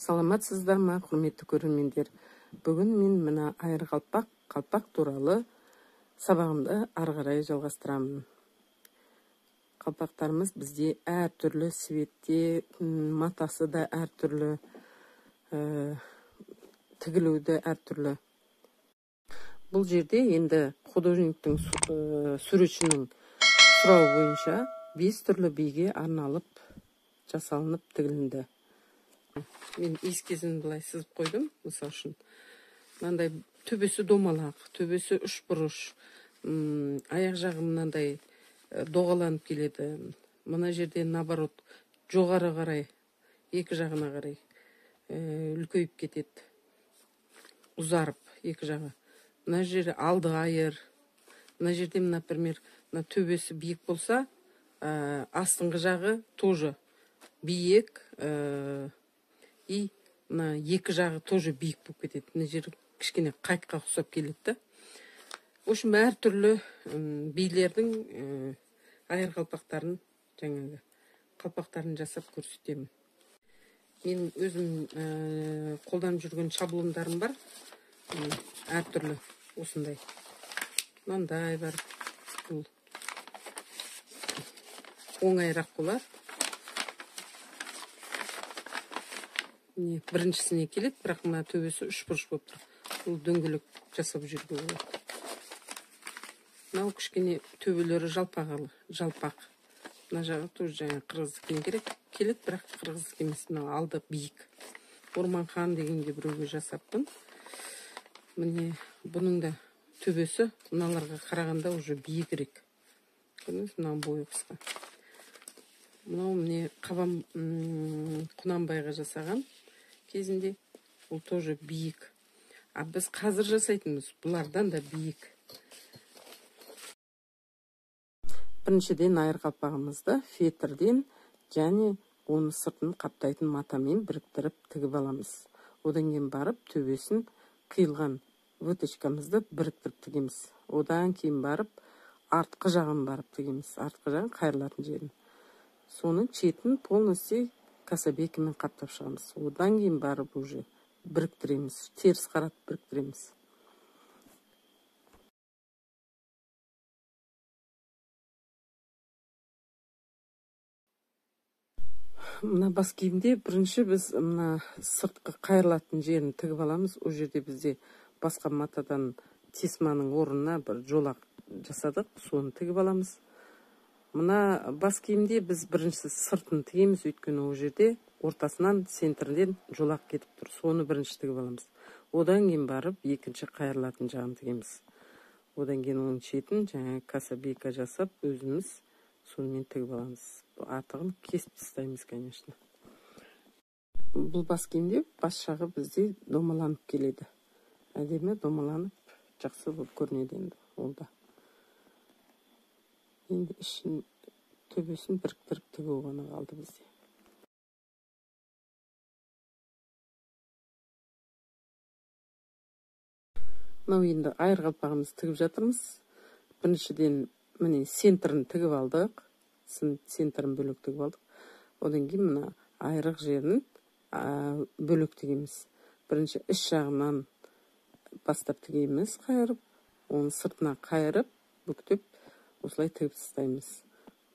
Саламатсыздар ма, құрметті көрермендер. Бүгін мен мына айырқалпақ, қалпақ туралы сабағымды ары қарай жалғастырамын. Қалпақтарымыз бізде әртүрлі светте, матасы да әртүрлі, тігілуі де әртүрлі. Бұл жерде енді художниктің, суретшінің сұрауы бойынша 5 түрлі биге арналып жасалынып тігілінді. Мен эскизін былай сызып қойдым, мысал үшін. Мынандай төбесі домалақ, төбесі үшбұрыш, аяқ жағы мынандай доғаланып келеді. Мына жерде наоборот жоғары қарай, екі жағына қарай үлкейіп кетеді. Ұзарып екі жағы. Мына жері алды айыр. Мына жерде, например, мына төбесі биік болса, астыңғы жағы тоже биік, и мына екі жағы тоже биік болып кетеді. Мына жері кішкене қайтқа ұқсап келеді да. В общем, әртүрлі билердің айыр қалпақтарын, жаңағы қалпақтарын жасап көрсетемін. Мен өзім қолданып жүрген шаблондарым бар. Әртүрлі осындай. Мынандай бар. Бұл оңайырақ болады. Міне, біріншісіне келеді, бірақ мына төбесі үшбұрыш болып тұр. Бұл дөңгелек жасап жүруге болады. Мынау кішкене төбелері жалпақ. Мына жағы тоже жаңа қырғыздікіне керек келеді, бірақ қырғыздікі емес, мынау алды биік. Орманхан дегенге біреуге жасаппын. Міне, бұның да төбесі мыналарға қарағанда уже биігірек. Көрдіңіз, мынаның бойы қысқа. Мынау міне Қабан, Құнанбайға жасаған кезінде, ол тоже биік. А біз қазір жасайтынымыз бұлардан да биік. Біріншіден айыр қалпағымызды фетрден және оны сыртын қаптайтын матамен біріктіріп тігіп аламыз. Одан кейін барып төбесін қиылған выточкамызды біріктіріп тігеміз. Одан кейін барып артқы жағын барып тігеміз. Артқы жағын қайырылатын жерін. Соның шетін полностью кособекімен қаптап шығамыз. Одан кейін барып уже біріктіреміз, теріс қаратып біріктіреміз. Мына бас киімде бірінші біз мына сыртқы қайырылатын жерін тігіп аламыз. Ол жерде бізде басқа матадан тесманың орнына бір жолақ жасадық, соны тігіп аламыз. Мына бас киімде біз бірінші сыртын тігеміз, өйткені ол жерде ортасынан, центрден жолақ кетіп тұр. Соны бірінші тігіп аламыз. Одан кейін барып екінші қайырылатын жағын тігеміз. Одан кейін оның шетін жаңа кособейка жасап өзіміз сонымен тігіп аламыз. Артығын кесіп тастаймыз, конечно. Бұл бас киімде бас жағы бізде домаланып келеді. Әдемі домаланып, жақсы болып көрінеді енді ол да. Енді ішін, төбесін біріктіріп тігу ғана қалды бізде. Мынау енді айыр қалпағымызды тігіп жатырмыз. Біріншіден міне центрін тігіп алдық. Центрін бөлек тігіп алдық. Одан кейін мына айрық жерін бөлек тігеміз. Бірінші іш жағынан бастап тігеміз, қайырып, оны сыртына қайырып, бүктеп, осылай тігіп тастаймыз.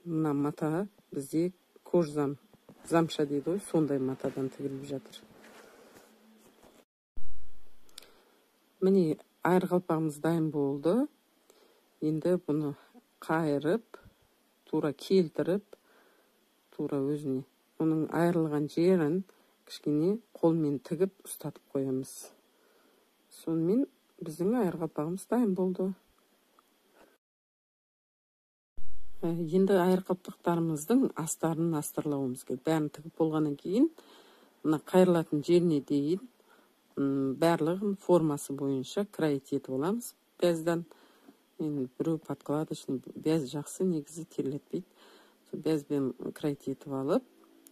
Мына мата бізде кожзам, замша дейді ғой, сондай матадан тігіліп жатыр. Міне айыр қалпағымыз дайын болды. Енді бұны қайырып, тура келтіріп, тура өзіне. Оның айырылған жерін кішкене қолмен тігіп ұстатып қоямыз. Сонымен біздің айыр қалпағымыз дайын болды. Енді айыр қалпақтарымыздың астарын астарлауымыз керек. Бәрін тігіп болғаннан кейін, мына қайырылатын жеріне дейін, барлығын формасы бойынша кроить етіп аламыз бәздан. Енді біреу подкладочный бәз жақсы, негізі терлетпейді. Сол бәзбен кроить етіп алып,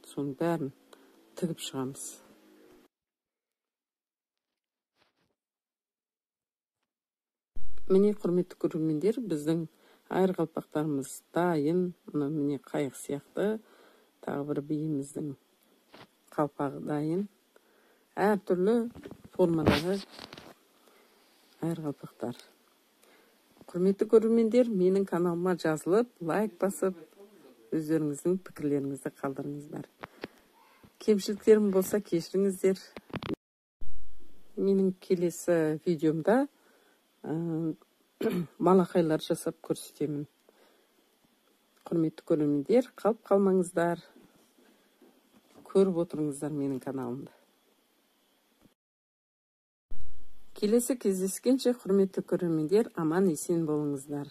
соның бәрін тігіп шығамыз. Міне, құрметті көрермендер, біздің айыр қалпақтарымыз дайын. Мына міне қайық сияқты тағы бір биіміздің қалпағы дайын. Әртүрлі формадағы айырқалпақтар. Құрметті көрермендер, менің каналыма жазылып, лайк басып, өздеріңіздің пікірлеріңізді қалдырыңыздар. Кемшіліктерім болса кешіріңіздер. Менің келесі видеомда малақайлар жасап көрсетемін. Құрметті көрермендер, қалып қалмаңыздар. Көріп отырыңыздар менің каналымды. Келесі кездескенше, құрметті көрермендер, аман есен болыңыздар.